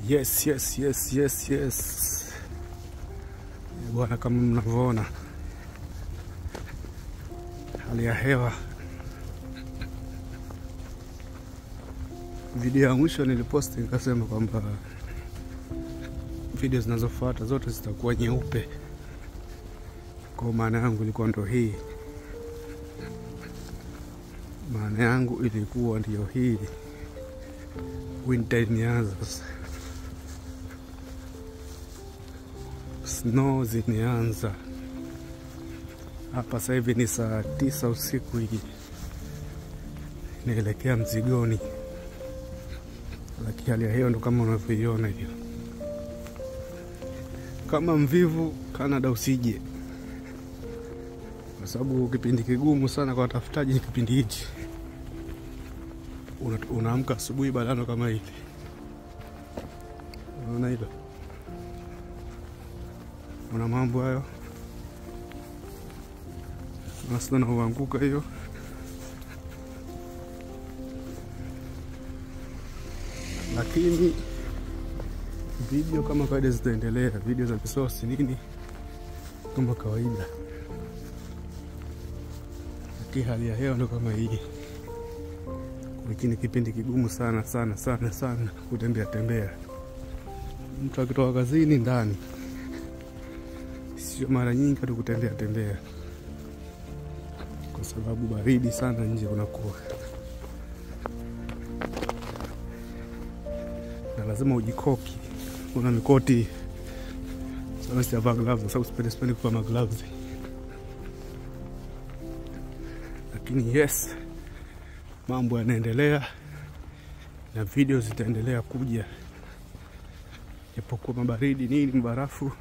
Yes, yes, yes, yes, yes. Bwana, kama mnavyoona hali ya hewa. Video ya mwisho niliposti nikasema kwamba video zinazofuata zote zitakuwa nyeupe. Kwa maana yangu ilikuwa ndio hii. Maana yangu ilikuwa ndio hii. Winter imeanza sasa. Snow zimeanza. Hapa sasa hivi ni saa 9 usiku hii. Naelekea Mzigoni. Lakini hali ya hewa ndo kama unavyoiona hiyo. Kama mvivu Canada usije, kwa sababu kipindi kigumu sana kwa watafutaji ni kipindi hichi. Unaamka asubuhi balano kama hili. Unaona hilo? Una mambo hayo. Unasema na huanguka hiyo. Lakini video kama kawaida zitaendelea, video za misosi nini kama kawaida. Lakini hali ya hewa ndio kama hii. Lakini kipindi kigumu sana sana sana sana kutembea tembea. Mtu akitoka kazini ndani, sio mara nyingi tu kutembea tembea, kwa sababu baridi sana nje unakuwa. Na lazima ujikoki. Una mikoti. Sasa sijavaa gloves kwa sababu sipendi kuvaa gloves. Lakini yes, mambo yanaendelea na video zitaendelea kuja. Japokuwa mabaridi nini mbarafu,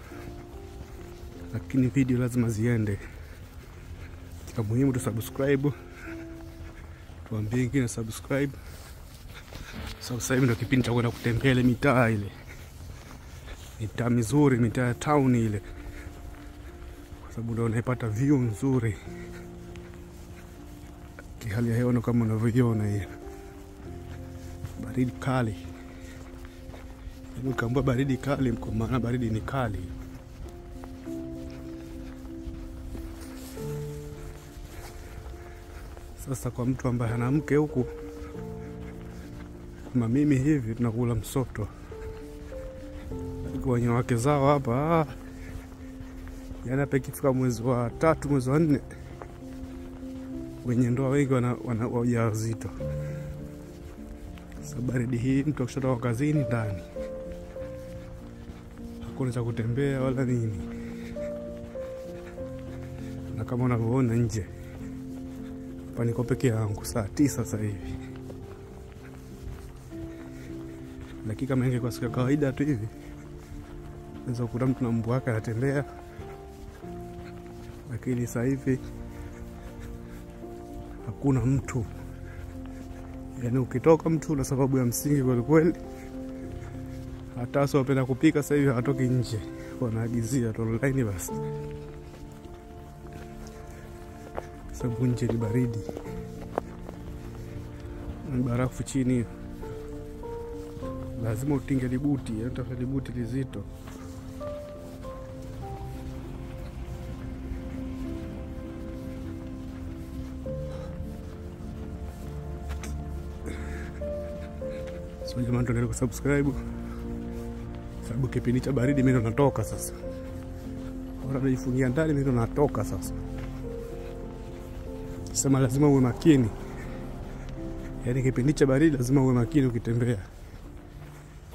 lakini video lazima ziende. Kitu muhimu tu subscribe. Tuambie wengine subscribe. Sasa hivi ndio kipindi cha kwenda kutembea ile mitaa ile. Mitaa mizuri, mitaa ya town ile. Kwa sababu ndio unaipata view nzuri. Hali ya hewa kama unavyoiona hiyo. Baridi kali. Yaani baridi kali kwa maana baridi ni kali. Sasa kwa mtu ambaye hana mke huku kama mimi hivi tunakula msoto. Kwa wenye wake zao hapa, yaani hapa ikifika mwezi wa 3, mwezi wa 4, wenye ndoa wengi wana wajawazito. Sasa baridi hii mtu akishatoka kazini ndani, hakuna cha kutembea wala nini. Na kama unavyoona nje hapa niko peke yangu saa 9 sasa hivi. Lakini kama ingekuwa siku ya kawaida tu hivi, unaweza kukuta mtu na mbwa wake anatembea. Lakini sasa hivi hakuna mtu. Yaani ukitoka mtu na sababu ya msingi kweli kweli. Hata sio wapenda kupika sasa hivi hawatoki nje, wanaagizia tu online basi. Sababu nje ni baridi. Ni barafu chini. Lazima utinge libuti, yaani utafuta libuti lizito. So jamani, tuendelee kusubscribe. Sababu kipindi cha baridi mimi ndo natoka sasa. Bora najifungia ndani, mimi ndo natoka sasa. Sema lazima uwe makini. Yaani kipindi cha baridi lazima uwe makini ukitembea.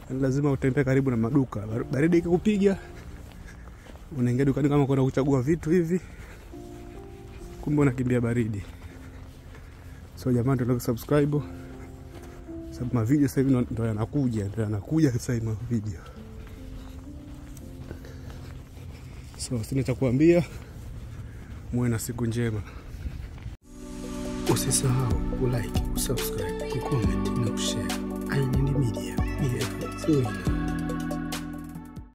Yaani lazima utembee karibu na maduka. Baridi ikikupiga unaingia dukani kama kwenda kuchagua vitu hivi, kumbe unakimbia baridi. So jamani, tuendelee kusubscribe. Sababu mavideo sasa hivi ndo yanakuja, ndo yanakuja sasa hivi mavideo. So sina cha kuambia, muwe na siku njema. Usisahau kulike, kusubscribe, kucomment na kushare. Island Media, BF.